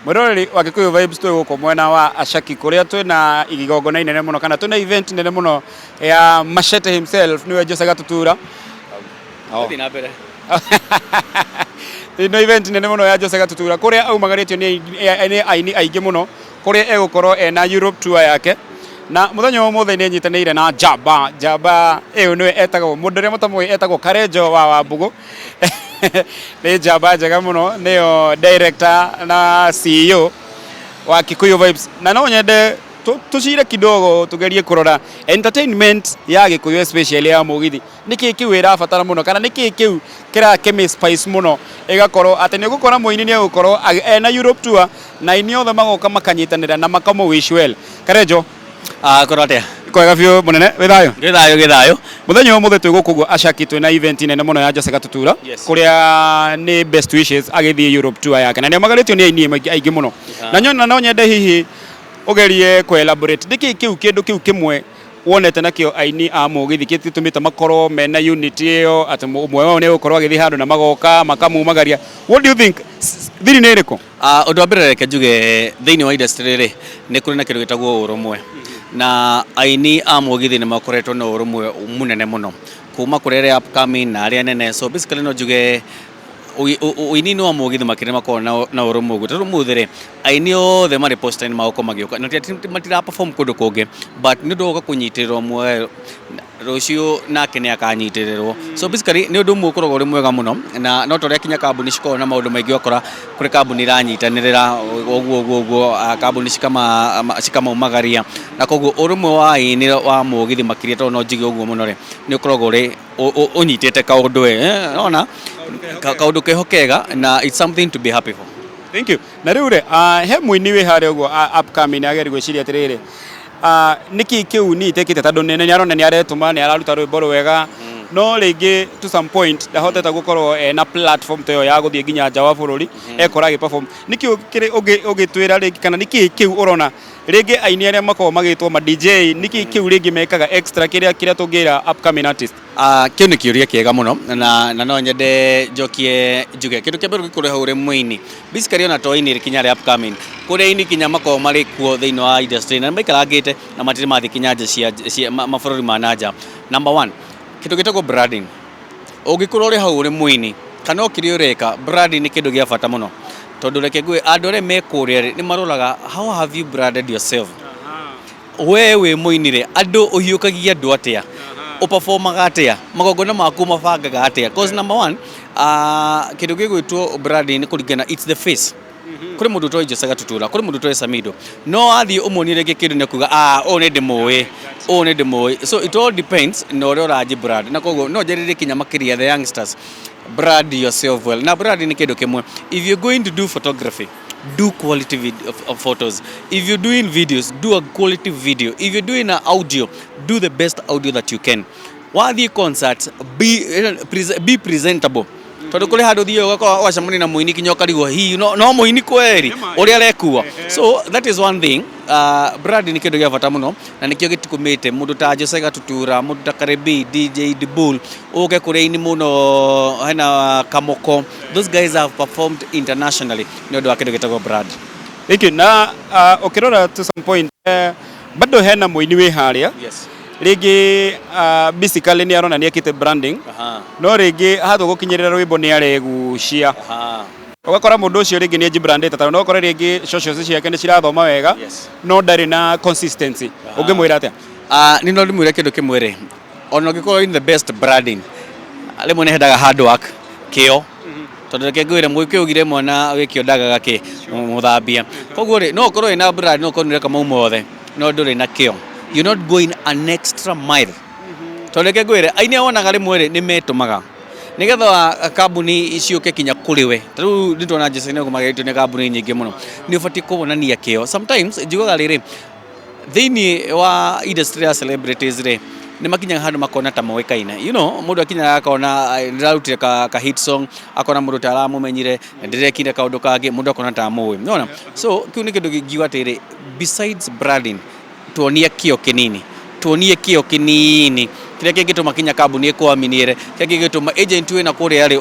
Mwiroreri wa Gikuyu Vibes, twĩ gũkũ mwena wa Ashaki kũrĩa twĩna igongona inene mũno kana twĩna event nene mũno ya Machete himself, nĩwe Jose Gatutura. Oh. Thiĩ na mbere. Ĩno event nene mũno ya Jose Gatutura kũrĩa aumagarĩtio nĩ aini aingĩ mũno, kũrĩa egũkorwo ena Europe tour yake, na mũthenya wa ũmũthĩ nĩ nyitanĩire na Njamba. Njamba ĩyo nĩwe etagwo, mũndũ ũrĩa mũtamũĩ etagwo Karenjo wa Wambũgũ. Nĩ njamba njega mũno, nĩyo director na CEO wa Kikuyu Vibes, na no nyende tũcire kidogo tugerie kũrora entertainment ya Gĩkũyũ, especially ya mũgithi. Nĩkĩ kĩu ĩrabatara mũno kana nĩkĩ kĩu kĩrakĩmĩ spice mũno ĩgakorwo atĩ nĩ ũgũkora mũini nĩ egũkorwo ena Europe tour na aini othe magoka makanyitanĩra na makamũ wish well? Karenjo. Ah, korwo atĩa? Kwega biũ, mũnene, wĩ thayũ? Gĩ thayũ, gĩ thayũ. Mũthenya wa ũmũthĩ twĩ gũkũ ũguo Ashaki, twĩna event nene mũno ya Jose Gatutura kũrĩa nĩ best wishes agĩthiĩ Europe tour yake, na nĩ amagarĩtio nĩ aini aingĩ mũno, na nyona no nyende hihi ũgerie kũ elaborate nĩkĩ kĩu kĩndũ kĩu kĩmwe wonete nakĩo aini a mũgithi gĩtũmĩte makorwo mena unity ĩyo, atĩ ũmwe wao nĩ egũkorwo agĩthiĩ handũ na magoka makamumagaria. What do you think, thiri nĩ ĩrĩkũ? Ah, ũndũ wa mbere reke njuge, thĩinĩ wa industry rĩ, nĩ kũrĩ na kĩndũ gĩtagwo ũrũmwe, na aini a mũgithi nĩ makoretwo na ũrũmwe mũnene mũno kuma kũrĩ arĩa upcoming na arĩa nene. So basically no njuge ũini-inĩ wa mũgithi makĩria makoragwo na ũrũmwe ũguo, tondũ ũmũthĩ rĩ, aini othe marĩ poster nĩ magũkorwo magĩũka na ti atĩ matira perform kũndũ kũngĩ, but nĩ ũndũ wa gũka kũnyitĩrĩra ũmwe, rũciũ nake nĩ akanyitĩrĩrwo. So basically nĩ ũndũ ũmwe ũkoragwo ũrĩ mwega mũno, na no ta ũrĩa kinya kambuni cikoragwo na maũndũ maingĩ, ũgakora kũrĩ kambuni iranyitanĩrĩra ũguo ũguo ũguo, kambuni cikamaumagaria, na koguo ũrũmwe wa aini wa mũgithi makĩria, tondũ no njuge ũguo mũno rĩ, nĩ ũkoragwo ũrĩ ũnyitĩte kaũndũ we ona kaũndũ keho kega, na it's something to be happy for. Thank you. Na rĩu rĩ, he mũini wĩ harĩa ũguo upcoming ageria gwĩciria atĩrĩrĩ, nĩkĩ kĩu niĩ itekĩte, tondũ nĩ arona nĩ aretũma, nĩ araruta rwĩmbo rwega, no rĩngĩ to some point ndahotete gũkorwo ena platform ta ĩyo ya gũthiĩ nginya nja wa bũrũri ekora agĩ perform. Nĩkĩ kĩrĩ ũngĩtwĩra rĩngĩ, kana nĩkĩ kĩu ũrona rĩngĩ aini arĩa makoragwo magĩtwo ma DJ, nĩkĩ kĩu rĩngĩ mekaga extra kĩrĩa tũngĩra upcoming artist? Ah, kĩu nĩ kĩũria kĩega mũno, na no nyende njokie njuge kĩndũ kĩa mbere, ũngĩkorwo hau ũrĩ mũini, basically ona to aini kinya arĩa upcoming, kũrĩ aini kinya makoragwo marĩ kuo thĩinĩ wa industry na maikarangĩte na matirĩ mathiĩ kinya nja cia mabũrũri ma na nja. Number one, kĩndũ gĩtagwo branding. Ũngĩkorwo ũrĩ hau ũrĩ mũini kana o kĩrĩa ũreka, branding nĩ kĩndũ gĩa bata mũno, tondũ reke ngwĩre, andũ arĩa me kũrĩa rĩ, nĩ maroraga how have you branded yourself. We wĩ mũini rĩ, andũ ũhiũkagia andũ atĩa, ũperformaga atĩa, magongona maku mabangaga atĩa? Cause number one, kĩndũ gĩgwĩtwo branding nĩ kũringana, it's the face. Kũrĩ mũndũ ũtoĩ Jose Gatutura, kũrĩ mũndũ ũtoĩ Samido, no wathiĩ ũmuonie rĩngĩ kĩndũ nĩ kuga, "Ah, ũyũ nĩ ndĩmũĩ, ũyũ nĩ ndĩmũĩ." So it all depends na ũrĩa ũranji brand, na koguo no njarĩrie kinya makĩria the youngsters, brand yourself well. Na brand nĩ kĩndũ kĩmwe, if you're going to do photography, do quality of photos. If you're doing videos, do a quality video. If you're doing an audio, do the best audio that you can. Wathiĩ concert, be presentable, tondũ kũrĩ handũ ũthiaga ũgakora ũgacemania na mũini kinya ũkarigwo hihi no mũini kweri ũrĩa arekua. So that is one thing. Brand nĩ kĩndũ gĩa bata mũno, na nĩkĩo gĩtũmĩte mũndũ ta Jose Gatutura, mũndũ ta Karibi, DJ Dibul, ũke kũrĩ aini mũno hena Kamoko, those guys have performed internationally nĩ ũndũ wa kĩndũ gĩtagwo brand. Thank you. Na ũkĩrora to some point, bado hena mũini wĩ harĩa rĩngĩ, basically nĩ arona nĩ ekĩte branding, no rĩngĩ hatua gũkinyĩrĩra rwĩmbo nĩ aregucia. Ũgakora mũndũ ũcio rĩngĩ nĩ ejibrandĩte, tondũ no ũkore rĩngĩ socials ciake nĩ cirathoma wega, no ndarĩ na consistency. Ũngĩmwĩra atĩa? Nĩ no ndĩmwĩre kĩndũ kĩmwe rĩ, ona ũngĩkorwo in the best branding, rĩmwe nĩ hendaga hard work, kĩo, tondũ reke ngwĩre, mũgĩkũyũ augire mwana wĩkĩo ndagaga kĩ mũthambia. Koguo rĩ, no ũkorwo wĩna brand, no ũkorwo nĩ ũreka mau mothe, no ndũrĩ na kĩo, you're not going an extra mile, tondũ reke ngwĩre, aini arĩa wonaga rĩmwe rĩ, nĩ metũmaga nĩgetha kambuni ciũke kinya kũrĩ we. Ta rĩu nĩ tuona Jose nĩ mageretio nĩ kambuni nyingĩ mũno. Nĩ ũbatiĩ kuonania kĩo. Sometimes njugaga rĩrĩ, thĩinĩ wa industry ya celebrities rĩ, nĩ makinyaga handũ makona ta moĩkaine. Mũndũ akinyaga akona, ndĩrarutire ka hit song, akona mũndũ ta aramũmenyire, na ndĩrekire kaũndũ kangĩ, mũndũ akona ta amũĩ nona. So kĩu nĩ kĩndũ ngiuga atĩrĩ, besides branding, tuonie kĩo kĩnini, tuonie kĩo kĩnini kĩrĩa kĩngĩtũma kinya kambuni ĩkũaminĩre, kĩrĩa kĩngĩtũma agent wĩna kũrĩa rĩ,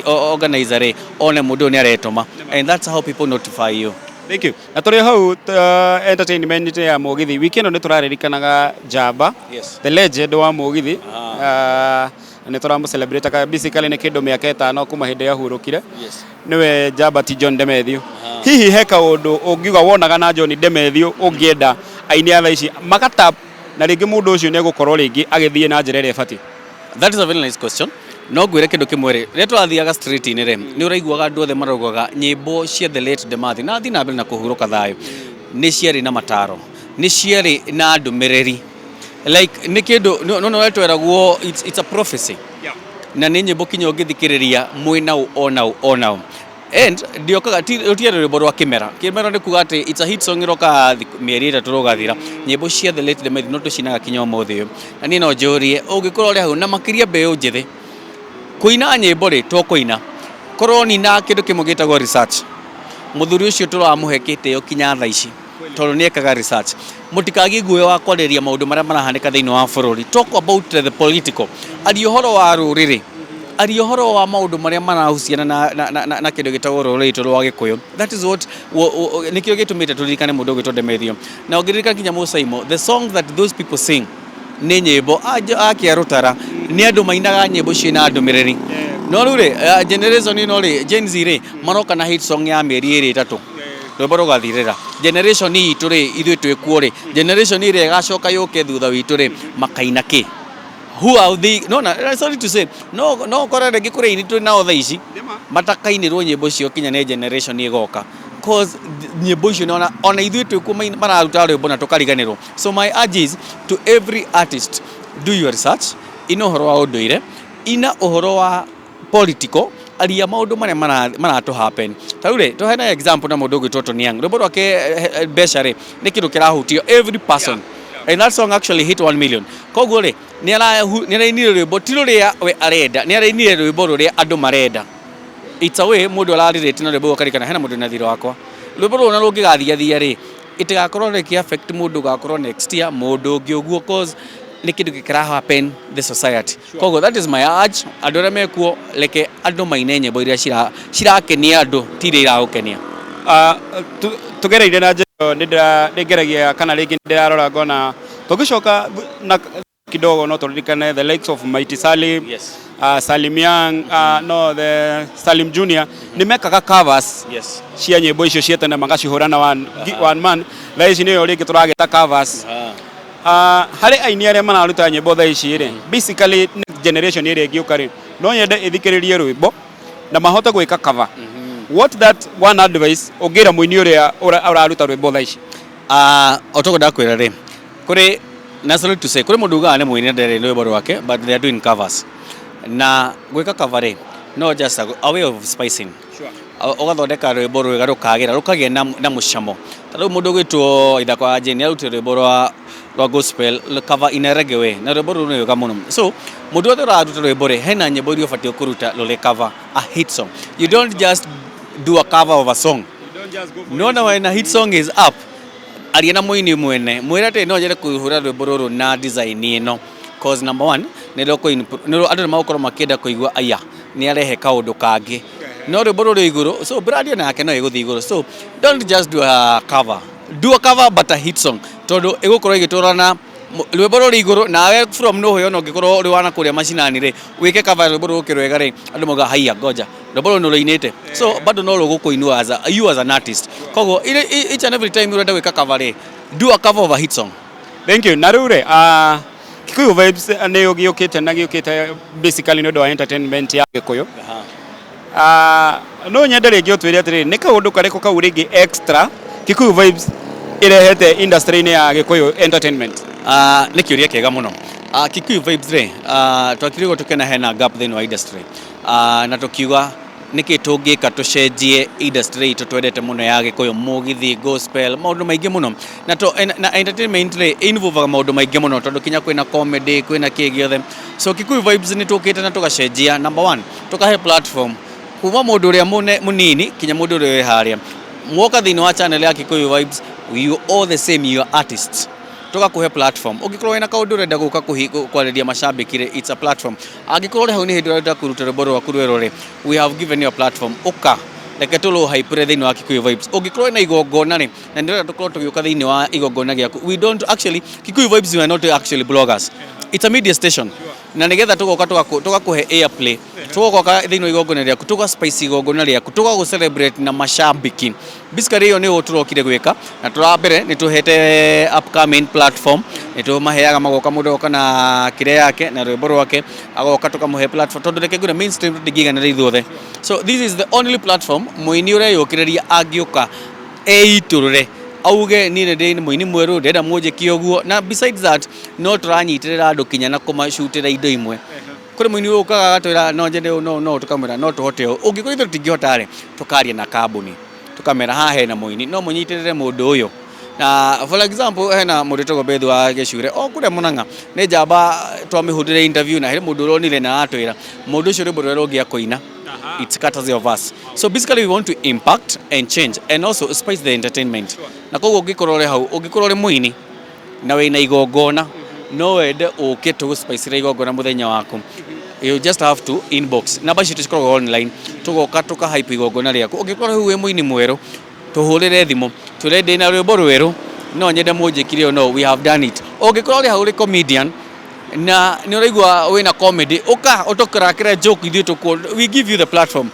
organizer rĩ, one mũndũ ũyũ nĩ aretũma, and that's how people notify you. Thank you. Na tũrĩ hau entertainment ya Mũgithi, wiki ĩno nĩ tũraririkanaga Njamba, the legend wa Mũgithi. Nĩ tũramũ celebrate basically nĩ kĩndũ mĩaka 5 kuma hĩndĩ ahurũkire. Nĩwe Njamba ti John Demethiũ. Hihi he kaũndũ ũngiuga wonaga na John Demethiũ ũngĩenda aini a thaa ici magatap na rĩngĩ mũndũ ũcio nĩ egũkorwo rĩngĩ agĩthiĩ na njĩra ĩrĩa ĩbatiĩ? That is a very nice question. No ngwĩre kĩndũ kĩmwe rĩ, rĩrĩa tũrathiaga street-inĩ rĩ, nĩ ũraiguaga andũ othe maraugaga nyĩmbo cia the late Demathi na athiĩ na mbere na kũhurũka thayũ nĩ ciarĩ na mataro, nĩ ciarĩ na ndũmĩrĩri, like nĩ kĩndũ no no tweragwo it's a prophecy. Na nĩ nyĩmbo kinya ũngĩthikĩrĩria mwĩna ũ ona ũ ona ũ and ndiokaga ti rũtiarĩ rwĩmbo rwa kĩmera. Kĩmera nĩ kuga atĩ it's a hit song ĩroka mĩeri 3 rũgathira. Nyĩmbo cia the late Demathi no tũcinaga kinya ũmũthĩ ũyũ. Na niĩ no njũrie ũngĩkorwo ũrĩ hau, na makĩria mbeũ njĩthĩ, kũina nyĩmbo rĩ, to kũina, korwo nina kĩndũ kĩmwe gĩtagwo research. Mũthuri ũcio tũramũhe gĩtĩo kinya thaa ici tondũ nĩ ekaga research. Mũtikagie guoya wa kwarĩrĩria maũndũ marĩa marahanĩka thĩinĩ wa bũrũri. Talk about the political, aria ũhoro wa rũrĩrĩ, aria ũhoro wa maũndũ marĩa marahusiana na kĩndũ gĩtagwo rũrĩrĩ rwitũ rwa Gĩkũyũ. That is what nĩkĩo gĩtũmĩte tũririkane mũndũ ũgwĩtwo Demetrio. Na ũngĩririkana kinya Mũcaimo, the song that those people sing nĩ nyĩmbo akia rũtara, nĩ andũ mainaga nyĩmbo ciĩna ndũmĩrĩri. No rĩu rĩ, generation ĩno rĩ, Gen Z rĩ, maroka na hit song ya mĩeri 2 3, rwĩmbo rũgathirĩra. Generation itũ rĩ, ithuĩ twĩkuo rĩ, generation ĩrĩa ĩgacoka yũke thutha witũ rĩ, makaina kĩ? Who are they? No na sorry to say, no ũkore rĩngĩ kũrĩ aini twĩ nao thaa ici matakainĩrwo nyĩmbo icio kinya nĩ generation ĩgoka, cause nyĩmbo icio ona ithuĩ twĩkuo mararuta rwĩmbo na tũkariganĩrwo. So my urge is to every artist, do your research, ina ũhoro wa ũndũire, ina ũhoro wa political, aria maũndũ marĩa maratũ happen. Ta rĩu rĩ, tũheane example na mũndũ ũgwĩtwo Tony Young. Rwĩmbo rwake mbeca rĩ, nĩ kĩndũ kĩrahutio every person, and that song actually hit 1 million. Koguo rĩ, nĩ arainire rwĩmbo ti rũrĩa we arenda, nĩ arainire rwĩmbo rũrĩa andũ marenda. It's a way mũndũ ararelate na rwĩmbo akarikana hena mũndũ na thirĩ wakwa. Rwĩmbo rũrũ na rũngĩgathiathia rĩ, itigakorwo rĩkĩ affect mũndũ ũgakorwo next year mũndũ ũngĩ ũguo, cause nĩ kĩndũ gĩkĩra happen the society. Koguo that is my urge, andũ arĩa mekuo, reke andũ maine nyĩmbo iria cirakenia andũ, ti iria iragũkenia. Tugereire na njĩra ĩyo, nĩ ngeragia kana rĩngĩ nĩ ndĩrarora ngona tũngĩcoka na kidogo no tũririkane the likes of Mighty Salim, Salim Young, no the Salim Junior, nĩ mekaga covers cia nyĩmbo icio cia tene magacihũra na one man. Thaa ici nĩyo rĩngĩ tũragĩta covers. Harĩ aini arĩa mararuta nyĩmbo thaa ici rĩ, basically next generation ĩrĩa ĩngĩũka rĩ, no nyende ĩthikĩrĩrie rwĩmbo na mahote gwĩka cover. What that one advice ũngĩra mũini ũrĩa ũraruta rwĩmbo thaa ici? O toguo ndakwĩra rĩ, kũrĩ na sorry to say, kũrĩ mũndũ ugaga nĩ mũini na ndarĩ rwĩmbo rwake, but they are doing covers. Na gwĩka cover rĩ, no just a way of spicing. Ũgathondeka rwĩmbo rwega rũkagĩra rũkagĩa na mũcamo. Ta rĩu mũndũ ũgwĩtwo Ithako wa Jane nĩ arutire rwĩmbo rwa gospel cover in a reggae way, na rwĩmbo rũu nĩ rwega mũno. So mũndũ wothe ũraruta rwĩmbo rĩ, hena nyĩmbo iria ũbatiĩ kũruta rũrĩ cover, a hit song. You don't just do a cover of a song. No na when a hit song is up, aria na mũini mwene, mwĩre atĩ no nyende kũhũra rwĩmbo rũrũ na design ĩno, cause number one nĩ andũ nĩ magũkorwo makĩenda kũigua aya nĩ arehe kaũndũ kangĩ, no rwĩmbo rũrĩ igũrũ, so brand ĩno yake no ĩgũthiĩ igũrũ. So don't just do a cover, do a cover but a hit song, tondũ ĩgũkorwo ĩgĩtwarana rwĩmbo rũrĩ igũrũ nawe from nowhere. Ona ũngĩkorwo ũrĩ wana kũrĩa macinani rĩ, wĩke cover rwĩmbo rũrũ rwega rĩ, andũ mauga, "Haiya, ngoja, rwĩmbo rũrũ nĩ rũinĩte." So bado no rũgũkũinua as a, you as an artist. Koguo each and every time ũrenda gwĩka cover rĩ, do a cover of a hit song. Thank you. Na rĩu rĩ, Kikuyu Vibes nĩ gĩũkĩte na gĩũkĩte basically nĩ ũndũ wa entertainment ya Gĩkũyũ. No nyende rĩngĩ ũtwĩre atĩrĩrĩ, nĩ kaũndũ karĩkũ kau rĩngĩ extra Kikuyu Vibes ĩrehete industry-inĩ ya Gĩkũyũ entertainment? Nĩ kĩũria kĩega mũno. Kikuyu Vibes rĩ, twakire ũguo tũkĩona hena gap thĩinĩ wa industry, na tũkiuga nĩkĩ tũngĩka tũcenjie industry itũ twendete mũno ya Gĩkũyũ, mũgithi, gospel, maũndũ maingĩ mũno. Na entertainment rĩ, involvaga maũndũ maingĩ mũno, tondũ kinya kwĩna comedy, kwĩna kĩ gĩothe. So Kikuyu Vibes nĩ tũkĩte na tũgacenjia. Number one, tũkahe platform kuma mũndũ ũrĩa mũnini kinya mũndũ ũrĩa wĩ harĩa. Mwoka thĩinĩ wa channel ya Kikuyu Vibes, you all the same, you are artists. Tũgakũhe platform. Ũngĩkorwo wĩna kaũndũ ũrenda gũka kwarĩria macambĩki rĩ, it's a platform. Angĩkorwo ũrĩ hau nĩ hĩndĩ ũrenda kũruta rwĩmbo rwaku rwerũ rĩ, we have given you a platform. Ũka Reke tũrũ hype thĩinĩ wa Kikuyu Vibes. Ũngĩkorwo na igongona rĩ, na ndĩrenda tũkorwo tũgĩũka thĩinĩ wa igongona gĩaku, we don't actually, Kikuyu Vibes, we are not actually bloggers, it's a media station, na nĩgetha tũgoka tũgakũhe airplay, tũgoka thĩinĩ wa igongona rĩaku, tũga spice igongona rĩaku, tũgagũ celebrate na mashabiki. Basically ĩyo nĩyo tũrokire gwĩka, na tũra mbere nĩ tũhete upcoming platform, nĩ tũmaheaga magoka, mũndũ agoka na kĩrĩa yake na rwĩmbo rwake, agoka tũkamũhe platform, tondũ reke ngwĩre, mainstream tũtingĩiganĩra ithuothe. So this is the only platform mũini ũreyũkĩrĩria angĩũka eitũrũre, auge, "Niĩ nĩ ndĩ mũini mwerũ, ndĩrenda mũnjĩke ũguo." Na besides that, no tũranyitĩrĩra andũ kinya na kũmacutĩra indo imwe. Kũrĩ mũini ũkaga agatwĩra, "No nyende ũũ," no tũkamwĩra no tũhote ũũ. Ũngĩkorwo ithuĩ tũtingĩhota rĩ, tũkaria na kambuni, tũkamera haha hena mũini, no mũnyitĩrĩre mũndũ ũyũ. Na for example, hena mũndũ wĩtagwo Bethu wa Gĩcure o kũrĩa Mũnang'a, nĩ njamba, twamĩhũrĩre interview na harĩ mũndũ ũronire na aratwĩra mũndũ ũcio rwĩmbo rũrĩa rũngĩ akũina, it's courtesy of us. So basically we want to impact and change and also spice the entertainment. Na koguo ũngĩkorwo ũrĩ hau, ũngĩkorwo ũrĩ mũini na wĩna igongona, no wende ũke tũgũspicĩre igongona mũthenya waku, you just have to inbox. Namba citũ cikoragwo online, tũgoka tũka hype igongona rĩaku. Ũngĩkorwo rĩu wĩ mũini mwerũ, tũhũrĩre thimũ, twĩre, "Ndĩna rwĩmbo rwerũ, no nyende mũnjĩkire ũũ." No we have done it. Ũngĩkorwo ũrĩ hau ũrĩ comedian na nĩ ũraigua wĩna comedy, ũka ũtũkũrakĩre joke, ithuĩ tũkuo, we give you the platform.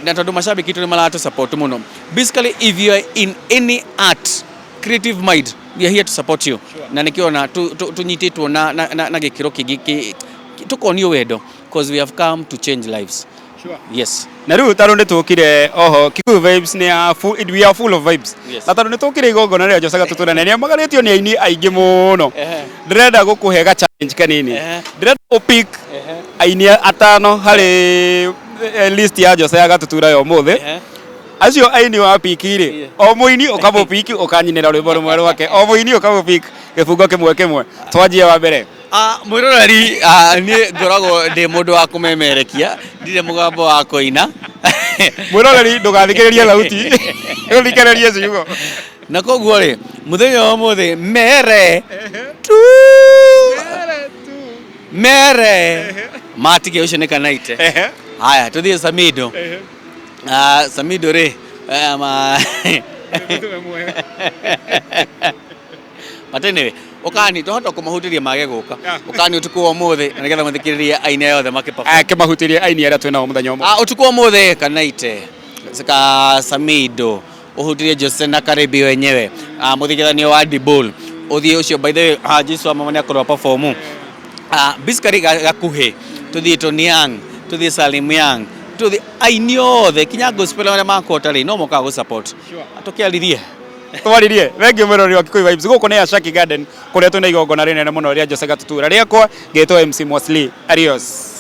Na tondũ mashabiki itũ nĩ maratũ support mũno, basically if you are in any art, creative mind, we are here to support you. Na nĩkĩo na tũnyitĩtwo na gĩkĩro kĩngĩ tũkonio wendo, because we have come to change lives. Yes. Na rĩu tondũ nĩ tũkire oho, Kikuyu Vibes nĩ ya full, we are full of vibes. Na tondũ nĩ tũkire igongona rĩa Jose Gatutura na nĩ amagarĩtio nĩ aini aingĩ mũno, ndĩrenda gũkũhe ga challenge kanini. Ndĩrenda ũpick aini atano harĩ list ya Jose ya Gatutura ya ũmũthĩ. Acio aini wa pick rĩ, o mũini ũkamũpick, ũkanyinĩra rwĩmbo rũmwe rwake, o mũini ũkamũpick gĩbungo kĩmwe kĩmwe. Twanjie wa mbere. Ah, mwĩroreri, niĩ ngoragwo ndĩ mũndũ wa kũmemerekia, ndirĩ mũgambo wa kũina. Mwĩroreri, ndũgathikĩrĩrie thauti, ũthikĩrĩrie ciugo. Na koguo rĩ, mũthenya wa ũmũthĩ, mere tu mere matige ũcio nĩ kanaite. Haya, tũthiĩ Samido. Ah, Samido rĩ, ma but anyway, ũkani twahota kũmahutĩria mage gũka, ũkani ũtukũ wa ũmũthĩ, na nĩgetha mathikĩrĩrie aini aya othe makĩ-perform. Kĩmahutĩrie aini arĩa twĩ nao mũthenya ũmũthĩ. Ah, ũtukũ wa ũmũthĩ, kanaite ka Samido, ũhutĩrie Jose na Karibi wenyewe, mũthikithanio wa Dibol ũthiĩ ũcio. By the way, Jesu wa mama nĩ akorwo perform. Basically gakuhĩ tũthiĩ Tony Young, tũthiĩ Salim Young, tũthiĩ aini othe kinya gospel arĩa makota rĩ, no mokaga gũ support, tũkĩaririe. Twaririe. Thengiũ mwĩroreri wa Kikuyu Vibes, gũkũ nĩ Ashaki Garden, kũrĩa twĩna igongona rĩnene mũno rĩa Jose Gatutura. Rĩakwa ngĩtwo MC Mosli. Adios.